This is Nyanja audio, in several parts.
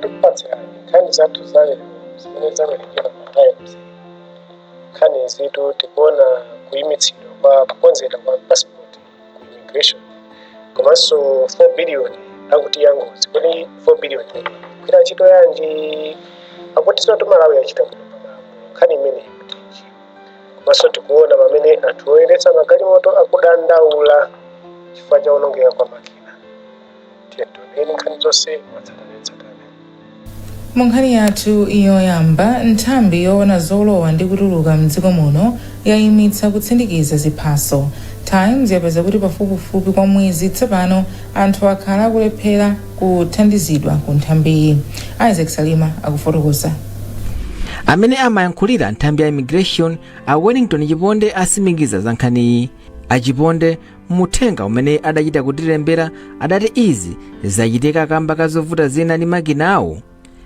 Tikupatsirani nkhani zathu za lero zimene zawerengedwa pa Times. Nkhani izitu, tikuona kuyimitsidwa kwa kukonzedwa kwa passport ku immigration, komanso 4 billion akuti yangozi. Kodi 4 billion kugwira ntchito yanji? Akuti sino Malawi yachita bwino pamalamulo, nkhani imeneyi kutinji? Komanso tikuona pamene anthu oyendetsa magalimoto akudandaula chifukwa cha kuwonongeka kwa makina. Tiye tioneni nkhani zonse mwatsatanetsatane. Mu nkhani yathu yoyamba, nthambi yoona zolowa ndi kutuluka mdziko muno yayimitsa kutsindikiza ziphaso. Times yapeza kuti pafupifupi kwa mwezi tsopano anthu akhala akulephera kuthandizidwa ku nthambiyi. Isaac Salima akufotokoza. Amene amayankhulira nthambi ya immigration, a Wellington Chiponde, asimikiza za nkhaniyi. Achiponde, muthenga umene adachita kutilembera, adati izi zachitika kamba ka zovuta zina ndi makina awo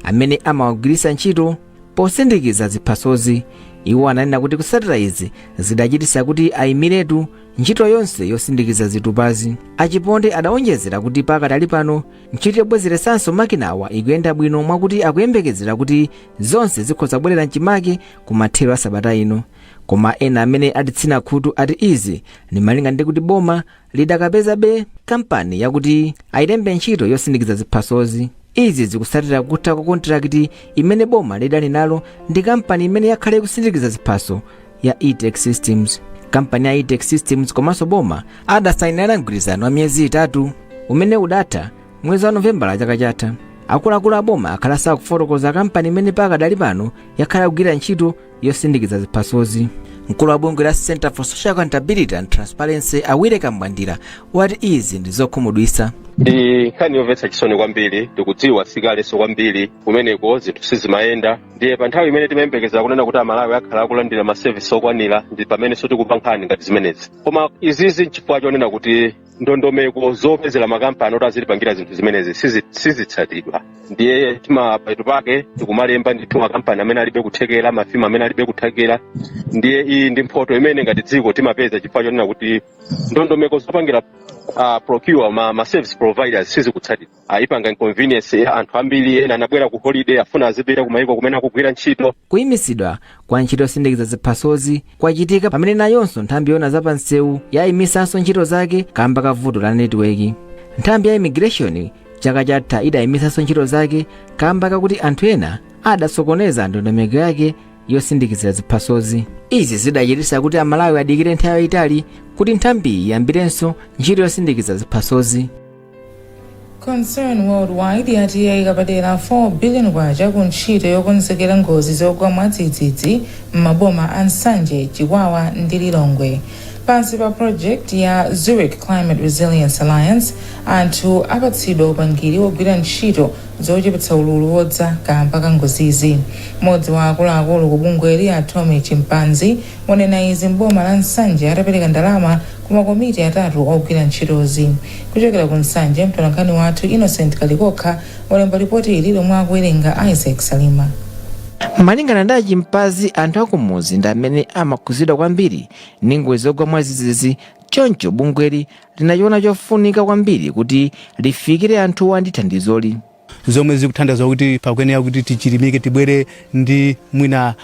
amene amawagwiritsa ntchito posindikiza ziphasozi. Iwo ananena kuti kutsatira izi zidachititsa kuti ayimiretu ntchito yonse yosindikiza zitupazi. Achiponde adawonjezera kuti pakadali pano ntchito yobwezeretsanso makinawa ikuyenda bwino, mwakuti akuyembekezera kuti zonse zikhoza kubwerera mchimake ku mathero a sabata ino. Koma ena amene atitsina khutu ati izi ndi malinga ndi kuti boma lidakapezabe kampani yakuti ayilembe ntchito yosindikiza ziphasozi. Izi zikutsatira kutha kwa kontrakiti imene boma lidali nalo ndi kampani imene yakhala ikusindikiza ziphaso ya Etech Systems. Kampani ya Etech Systems komanso boma adasayinirana mgwirizano wa miyezi 3 umene udatha mwezi wa Novembala chaka chatha. Akuluakulu a boma akhala sakufotokoza kampani imene pakadali pano yakhala kugwira ntchito yosindikiza ziphasozi. Mkulu wa bungwe la Center for Social Accountability and Transparency, Awire Kambwandira, wati izi ndi zokhumudwitsa. Ndi nkhani yomvetsa chisoni kwambiri. Tikudziwa sikalenso kwambiri kumeneko zinthu sizimayenda, ndiye pa nthawi imene timayembekeza kunena kuti Amalawi akhala akulandira ma service okwanira, ndi pamenenso tikumva nkhani ngati zimenezi. Koma izizi nchifukwa chonena kuti ndondomeko zopezera makampani oti azitipangira zinthu zimenezi sizitsatidwa. Ndiye timapeto pake tikumalemba ndithu makampani amene alibe kuthekera, mafirm amene alibe kuthekera. Ndiye iyi ndi mphoto imene ngati dziko timapeza chifukwa chonena kuti ndondomeko zopangira procure ma service providers sizikutsatidwa. Ipanga inconvenience ya anthu ambiri. Ena anabwera ku holiday, afuna azipita kumayiko kumene akugwira ntchito. Kuyimitsidwa kwa ntchito yosindikiza ziphasozi kwachitika pamene nayonso nthambi yoona zapamsewu yayimisanso ntchito zake kamba ka vuto la netiweki. Nthambi ya immigration chaka chatha idayimisanso ntchito zake kamba kakuti anthu ena adasokoneza ndondomeko yake yosindikizira ziphasozi. Izi zidachititsa kuti Amalawi adikire nthawi yayitali kuti nthambiyi iyambirenso ntchito yosindikiza ziphasozi. Concern Worldwide yati yayika padera 4 billion kwacha ku ntchito yokonzekera ngozi zogwa mwadzidzidzi m'maboma a Nsanje, Chikwawa ndi Lilongwe. Pansi pa project ya Zurich Climate Resilience Alliance, anthu apatsidwa upangiri wogwira ntchito zochepetsa ululu wodza kamba ka ngozizi. Mmodzi wa akuluakulu ku bungweli, a Tommy Chimpanzi, wanena izi m'boma la Nsanje atapereka ndalama ku makomiti atatu ogwira ntchitozi. Kuchokera ku Nsanje, mtolankhani wathu Innocent Kalikokha walemba ripoti ili lomwe akuwerenga Isaac Salima. Malingana ndi Achimpazi, anthu akumudzi ndi amene amakhuzidwa kwambiri ndi ngozi zogwa mwadzidzidzi. Choncho bungweli linachiona chofunika kwambiri kuti lifikire anthuwa ndi thandizoli. Zomwe zikuthandiza kuti pakuyenera kuti tichilimike, tibwere ndi mwina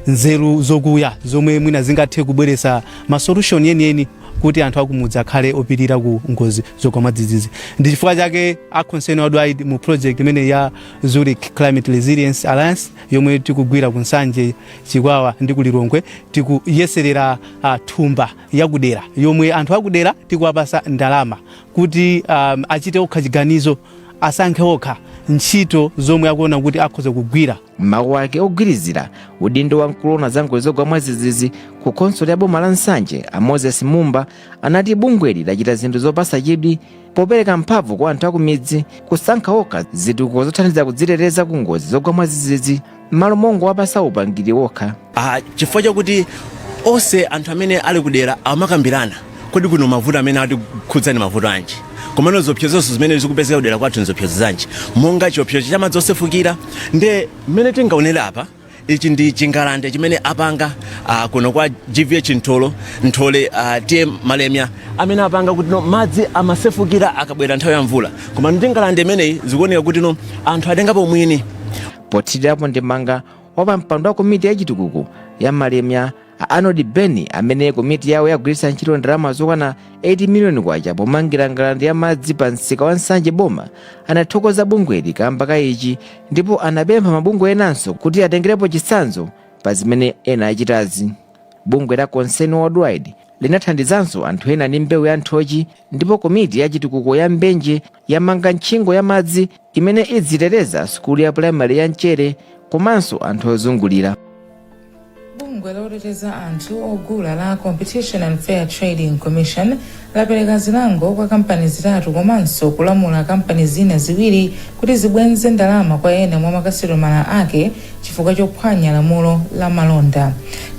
nzeru zokuya zomwe mwina zingathe kubweretsa ma solution yeniyeni kuti anthu akumudzi akhale opirira ku ngozi zogwa mwadzidzidzi. Ndi chifukwa chake a Concern Worldwide mu project imene ya Zurich Climate Resilience Alliance yomwe tikugwira ku Nsanje, Chikwawa ndi ku Lilongwe, tikuyeserera thumba yakudera yomwe anthu akudera tikuwapasa ndalama kuti achite okha chiganizo, asankhe okha ntchito zomwe akuona kuti akhoza kugwira. Mawu ake ogwirizira udindo wa mkulu woona za ngozi zogwa mwadzidzidzi ku khonsolo ya boma la Nsanje, a Moses Mumba, anati bungweli lachita zinthu zopasa chidwi popereka mphamvu kwa anthu akumidzi kusankha okha zitukuko zothandiza kudziteteza ku ngozi zogwa mwadzidzidzi m'malo mongowapasa upangiri wokha. Chifukwa chakuti onse anthu amene ali kudera amakambirana kodi kuno mavuto amene atikhudza ndi mavuto anji, komano ziopsezonso zimene zikupezeka kudera kwathu nziopsezo zanji, monga chiopsezo cha madzi osefukira. Nde mmene tingaonere apa Ichi ndi chingalande chimene apanga kuno kwa GVH Ntholo Nthole, T/A Malemia, amene apanga kuti no madzi amasefukira akabwera nthawi ya mvula, koma ndi ngalande imeneyi zikuoneka kuti no anthu atengapo mwini. Pothirirapo ndemanga, wapampando wa komiti yachitukuko ya Malemia a Arnold Beni, amene komiti yawo yagwiritsa ntchito ndalama zokwana 80 miliyoni kwacha pomangira ngalande ya madzi pa msika wa Nsanje boma, anathokoza bungweli kamba ka ichi ndipo anapempha mabungwe enanso kuti atengerepo chitsanzo pa zimene ena achitazi. Bungwe la Concern Worldwide linathandizanso anthu ena ndi mbewu ya nthochi, ndipo komiti ya chitukuko ya Mbenje yamanga ntchingo ya madzi imene idziteteza sukulu ya pulaimali ya Mchere komanso anthu ozungulira. Bungwe loteteza anthu ogula la Competition and Fair Trading Commission lapereka zilango kwa kampani zitatu komanso kulamula kampani zina ziwiri kuti zibwenze ndalama kwa ena mwa makasitomala ake chifukwa chophwanya lamulo la malonda.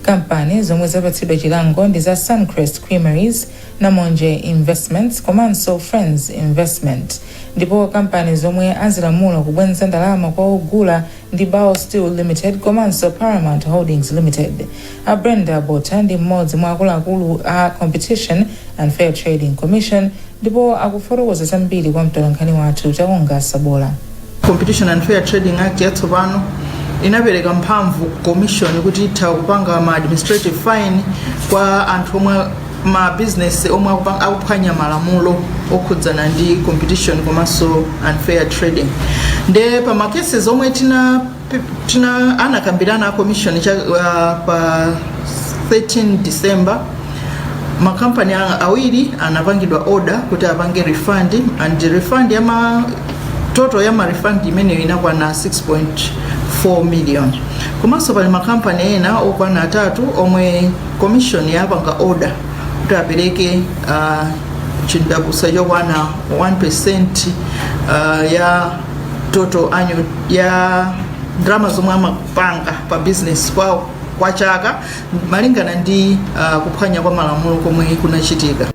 Kampani zomwe zapatsidwa chilango ndi za Suncrest Creameries, Namonje Investments komanso Friends Investment, ndipo kampani zomwe azilamula kubwenza ndalama kwa ogula ndi Bao Steel Limited komanso Paramount Holdings Limited. A Brenda Bota ndi mmodzi mwa akuluakulu a Competition and Fair Trading Commission ndipo akufotokoza zambiri kwa mtolankhani wathu Taonga Sabola. Competition and Fair Trading Act yatsopano inapereka mphamvu commission kuti itha kupanga ma administrative fine kwa anthu omwe, ma business omwe akuphwanya malamulo okhudzana ndi competition komanso unfair trading. Nde pa ma cases omwe tina anakambirana a commission pa 13 December, makampani awiri anapangidwa order kuti apange refund, and refund yama total ya ma refund imeneyo inakwana 6.4 million. Komanso pali makampani ena okwana atatu omwe commission yapanga order kuti apereke chindapusa chokwana 1% ya total annual ya ndalama zomwe amapanga pa business kwawo kwa chaka, malingana ndi kuphwanya kwa malamulo komwe kunachitika.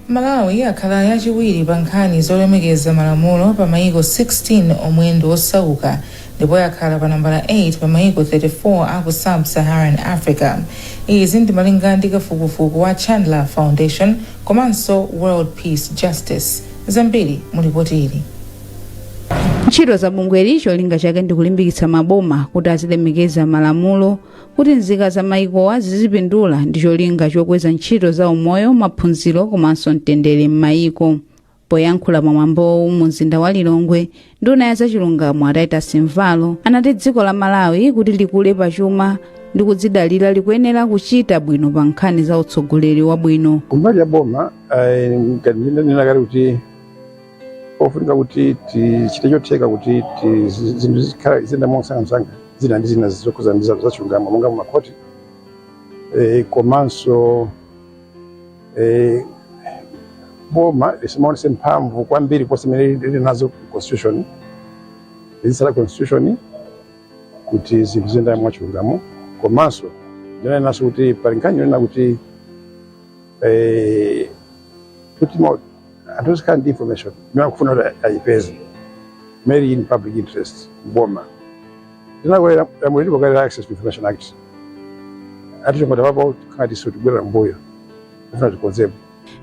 Malawi akhala yachiwiri pa nkhani zolemekeza malamulo pa mayiko 16 omwe ndi osauka, ndipo yakhala pa nambala 8 pa mayiko 34 aku Sub-Saharan Africa. Izi ndi malinga ndi kafukufuku wa Chandler Foundation komanso World Peace Justice. Zambiri mulipoti ili. Ntchito za bungweli cholinga chake ndi kulimbikitsa maboma kuti azilemekeza malamulo kuti nzika za mayikowa zizipindula, ndi cholinga chokweza ntchito za umoyo, maphunziro komanso mtendere m'mayiko. Poyankhula pamwambowu mu mzinda wa Lilongwe, nduna ya zachilungamo a Titus Mvalo anati dziko la Malawi kuti likule pachuma ndi kudzidalira likuyenera kuchita bwino pa nkhani za utsogoleri wabwino. Kumbali ya boma, ngati ndinena kale kuti ofunika kuti tichite chotheka kuti zinthu zikhala ziyenda mwansangamsanga, zina ndi zina zokhuza ndi zachilungamo monga mumakhoti, komanso boma lisamaonese mphamvu kwambiri kuposa imene lili nazo constitution, lizitsata constitution kuti zinthu ziyenda mwachilungamo. Komanso ndinanenanso kuti pali nkhani yonena kuti anthu azikhala ndi information imene akufuna kuti ayipeze imene ili in public interest. Boma tinakwera lamulo lilipo kale la Access to Information Act, atichongota papo ngati sitigwera mbuyo, tifuna tikonzepo.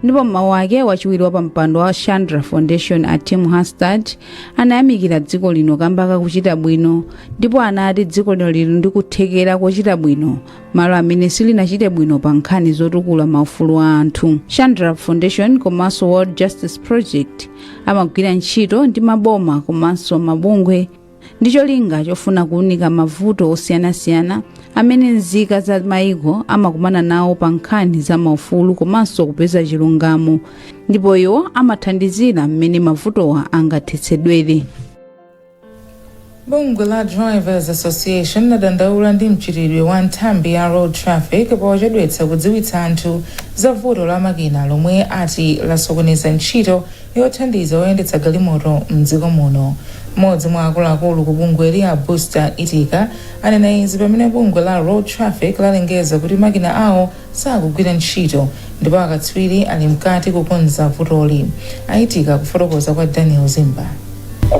Ndipo mmawu ake, wachiwiri wa pampando wa Chandler Foundation a Tim Harstad anayamikira dziko lino kamba kakuchita bwino, ndipo anati dziko lino lili ndi kuthekera kochita bwino malo amene silinachite bwino pa nkhani zotukula maufulu a anthu. Chandler Foundation komanso World Justice Project amagwira ntchito ndi maboma komanso mabungwe ndi cholinga chofuna kuwunika mavuto osiyanasiyana amene nzika za mayiko amakumana nawo pa nkhani za maufulu komanso kupeza chilungamo, ndipo iwo amathandizira mmene mavutowa angathetsedwere. Bungwe la Drivers Association ladandaula ndi mchitidwe wa nthambi ya Road Traffic pochedwetsa kudziwitsa anthu za vuto la makina lomwe ati lasokoneza ntchito yothandiza oyendetsa galimoto mdziko muno. Mmodzi mwa akuluakulu ku bungweli a Booster Itika anena izi pamene bungwe la Road Traffic lalengeza kuti makina awo sakugwira ntchito ndipo akatswiri ali mkati kukonza vutoli. Aitika kufotokoza kwa Daniel Zimba.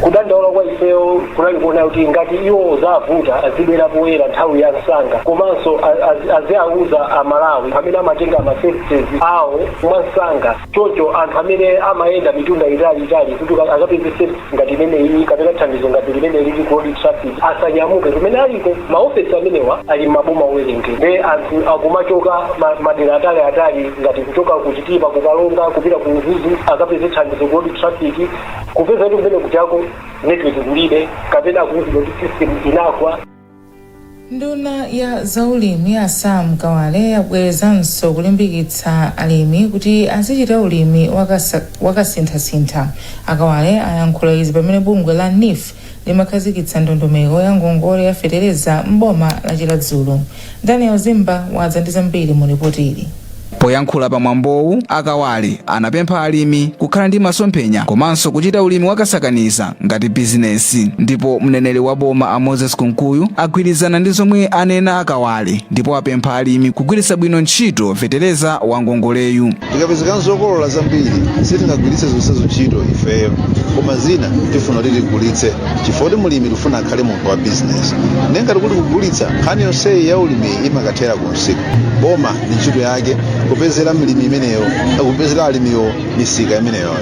Kudandaula kwa ifeyo kunali kuona kuti ngati iwo zavuta, azibwera poyera nthawi ya msanga, komanso aziauza Amalawi amene amatenga ma services awo mwansanga. Choncho anthu amene amayenda mitunda itali itali kuti akapeze service ngati imeneyi kapena thandizo ngati limene lili ku road traffic asanyamuke kumene aliko. Maofesi amenewa ali maboma owerengera, nde anthu akumachoka madera atali atali, ngati kuchoka kuChitipa, kuKalonga, kupita ku Mzuzu, akapeze thandizo ku road traffic, kupeza kuti kumene kuchako network kulibe kapena akuuzidwa kuti system inagwa. Nduna ya zaulimi a Sam Kawale yabwerezanso kulimbikitsa alimi kuti azichita ulimi wakasinthasintha. AKawale ayankhula izi pamene bungwe la NEEF limakhazikitsa ndondomeko ya ngongole ya fetereza m'boma la Chiradzulu. Daniel Zimba wadza ndi zambiri mu ripoti ili. Poyankhula pamwambowu, aKawale anapempha alimi kukhala ndi masomphenya komanso kuchita ulimi wakasakaniza ngati bizinesi. Ndipo mneneri wa boma a Moses Kunkuyu agwirizana ndi zomwe anena aKawale ndipo apempha alimi kugwiritsa bwino ntchito fetereza wa ngongoleyu. Tikapezeka zokolola zambiri, sitingagwiritse zonsezo ntchito ifeyo, koma zina tifuna kuti tigulitse, chifukwa kuti mulimi tifuna akhale munthu wa bizinesi. Nengati kuti kugulitsa, nkhani yonseyi ya ulimi imakathera kumsika. Boma ndi ntchito yake kupezera mlimi imeneyo, kupezera alimiwo misika imeneyoyo.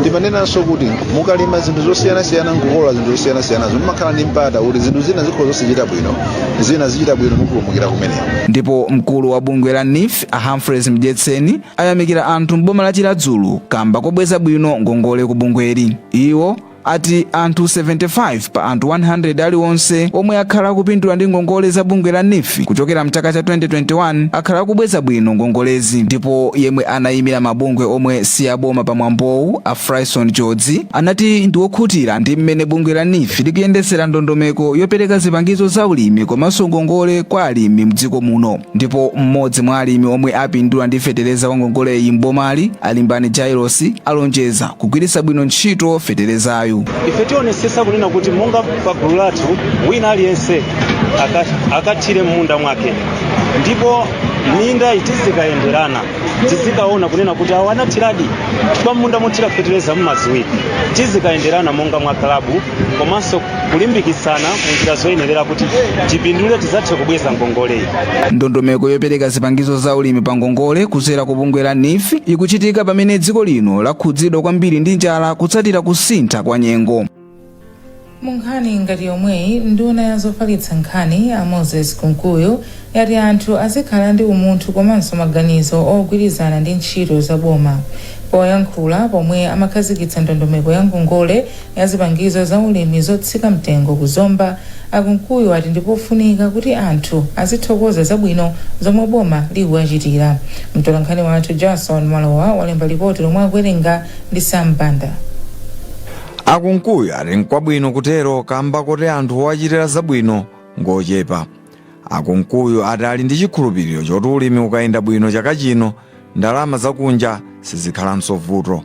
Timanenanso kuti mukalima zinthu zosiyanasiyana, nkukolola zinthu zosiyanasiyanazo, mumakhala ndi mpata kuti zinthu zina zikhoza zosachita bwino, zina zichita bwino, mupulumukira kumeneko. Ndipo mkulu wa bungwe la NEEF a Humphreys Mdyetseni ayamikira anthu m'boma la Chiradzulu kamba kobweza bwino ngongole ku bungweli. Iwo ati anthu 75 pa anthu 100 aliwonse omwe akhala akupindula ndi ngongole za bungwe la NEEF kuchokera mchaka cha 2021 akhala akubweza bwino ngongolezi. Ndipo yemwe anayimira mabungwe omwe si aboma pamwambowu, a Fryson Jodzi, anati ndi wokhutira ndi mmene bungwe la NEEF likuyendetsera ndondomeko yopereka zipangizo za ulimi komanso ngongole kwa alimi mdziko muno. Ndipo mmodzi mwa alimi omwe apindula ndi fetereza wa ngongoleyi m'bomali, Alimbani Jairos, alonjeza kugwiritsa bwino ntchito feterezayu. Ife tionesesa kunena kuti monga pa gulu lathu, wina aliyense akathire m'munda mwake, ndipo minda tizikayenderana, tizikaona kunena kuti awo anathiradi, chifukwa m'munda mothira fetereza mmaziwika. Tizikayenderana monga mwa klabu komanso kulimbikitsana munjira zoyenerera kuti tipindule, tizathe kubweza ngongoleyi. Ndondomeko yopereka zipangizo za ulimi pa ngongole kudzera ku bungwe la NEEF ikuchitika pamene dziko lino lakhudzidwa kwambiri ndi njala kutsatira kusintha kwa nyengo. Mu nkhani ngati yomweyi, nduna ya zofalitsa nkhani a Moses Kunkuyu yati anthu azikhala ndi umunthu komanso maganizo ogwirizana ndi ntchito za boma. Poyankhula pomwe amakhazikitsa ndondomeko ya ngongole ya zipangizo za ulimi zotsika mtengo kuZomba, aKunkuyu ati ndipofunika kuti anthu azithokoza zabwino zomwe boma likuwachitira. Mtolankhani wathu Jason Malowa walemba ripoti lomwe akuwerenga ndi Sam Banda. AKunkuyu ati nkwabwino kutero kamba kuti anthu owachitira zabwino ngochepa. AKunkuyu ati ali ndi chikhulupiriro choti ulimi ukayenda bwino chaka chino, ndalama zakunja sizikhalanso vuto.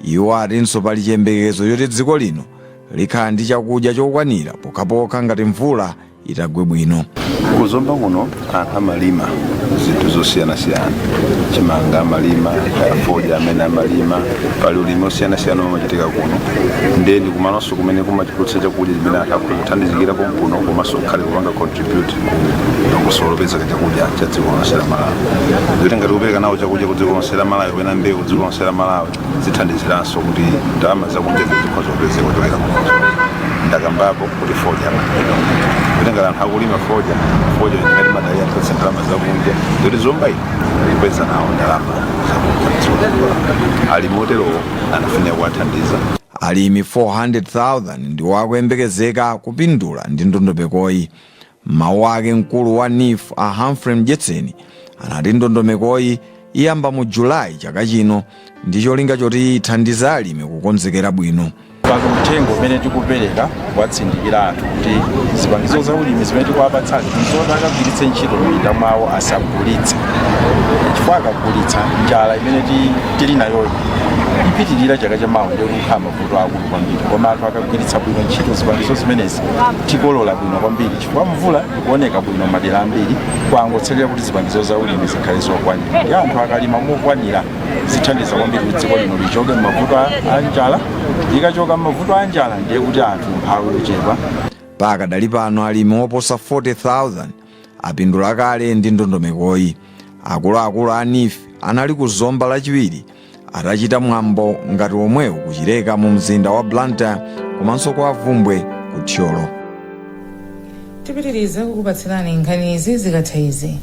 Iwo atinso pali chiyembekezo choti dziko lino likhala ndi chakudya chokwanira pokhapokha ngati mvula itagwe bwino. KuZomba kuno anthu amalima zinthu zosiyanasiyana, chimanga amalima, fodya amene amalima, pali ulimi osiyanasiyana umachitika kuno. Ndiye ndi kumalonso kumene kumachulutsa chakudya chimene anthu akhoza kuthandizikirapo kuno, komanso kukhale kupanga contribute ku dongosolo lopezeka chakudya cha dziko lonse la Malawi. Zoti ngati kupereka nawo chakudya ku dziko lonse la Malawi kapena mbewu ku dziko lonse la Malawi, zithandiziranso kuti ndalama zakunja zikhoza kupezeka kuchokera kuno. Ndakambapo kuti fodya amalimidwa, kuti ngati anthu akulima fodya, fodya ngati madali atipatsa ndalama zakunja, zoti Zomba ino kupeza nawo ndalama zakunja mdziko. Alimi oterowo anafunika kuwathandiza. Alimi 400,000 ndiwo akuyembekezeka kupindula ndi ndondomekoyi. Mawu ake, mkulu wa NEEF a Humphrey Mdyetseni anati ndondomekoyi iyamba mu Julayi chaka chino ndi cholinga choti ithandize alimi kukonzekera bwino. Uthenga umene tikupereka kuwatsindikira anthu kuti zipangizo za ulimi zimene tikuwapatsazi ndizoti akagwiritse ntchito m'minda mwawo, asagulitse, chifukwa akagulitsa, njala imene tili nayoyo Ipitirira chaka chamawa, ndiye kukhala mavuto akulu kwambiri. Koma anthu akagwiritsa bwino ntchito zipangizo zimenezi, tikolola bwino kwambiri, chifukwa mvula ikuoneka bwino madera ambiri. Kwangotsalira kuti zipangizo za ulimi zikhale zokwanira, ndi anthu akalima mokwanira, zithandiza kwambiri kuti dziko lino lichoke m'mavuto a njala. Likachoka m'mavuto a njala, ndiye kuti anthu umphawi uchepa. Pakadali pano alimi oposa 40,000 apindula kale ndi ndondomekoyi. Akuluakulu a NEEF anali ku Zomba Lachiwiri atachita mwambo ngati omwewu kuchileka mu mzinda wa Blantyre komanso kwa Vumbwe ku Thyolo. Tipitiriza kukupatsirani nkhanizi zikatha izi.